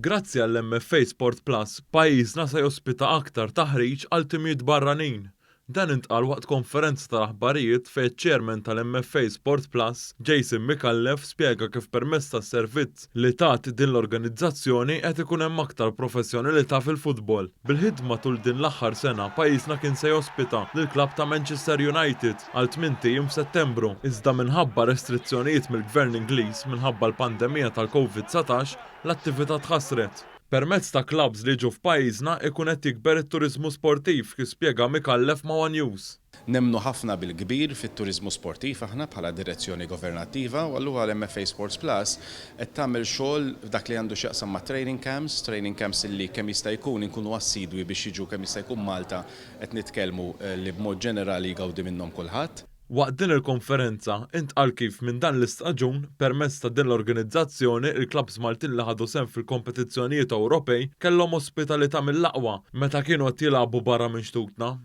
Grazzi għall-MFA Sport Plus, pajjiżna se jospita aktar taħriġ għal timijiet barranin. Dan intqal waqt konferenza tal-aħbarijiet fejn iċ-Chairman tal-MFA Sport Plus, Jason Micallef, spjega kif permezz tas-servizz li tagħti din l-organizzazzjoni qed ikun hemm aktar professjonalità fil-futbol. Bil-ħidma tul din l-aħħar sena, pajjiżna kien se jospita lill-klabb ta' Manchester United għal tmint ijiem f'Settembru, iżda minħabba restrizzjonijiet mill-Gvern Ingliż minħabba l-pandemija tal-Covid-19, l-attività tħassret. Permezz ta' klabbs li jiġu f'pajjiżna ikun qed jikber it-turiżmu sportiv, kif spjega Micallef ma' one News. Nemmnu ħafna bil-kbir fit-turiżmu sportiv aħna bħala direzzjoni governattiva u allura l-MFA Sports Plus qed tagħmel xogħol f'dak li għandu x'jaqsam ma' training camps, training camps illi kemm jista' jkun inkunu assidwi biex jiġu kemm jista' jkun Malta qed nitkellmu li b'mod ġenerali jgawdi minnhom kulħadd. Waqt din il-konferenza, intqal kif minn dan l-istaġun, permezz ta' din l-organizzazzjoni, il-klabbs Maltin li ħadu sehem fil-kompetizzjonijiet Ewropej kellhom ospitalità mill-aqwa meta kienu qed jilagħbu barra minn xtutna.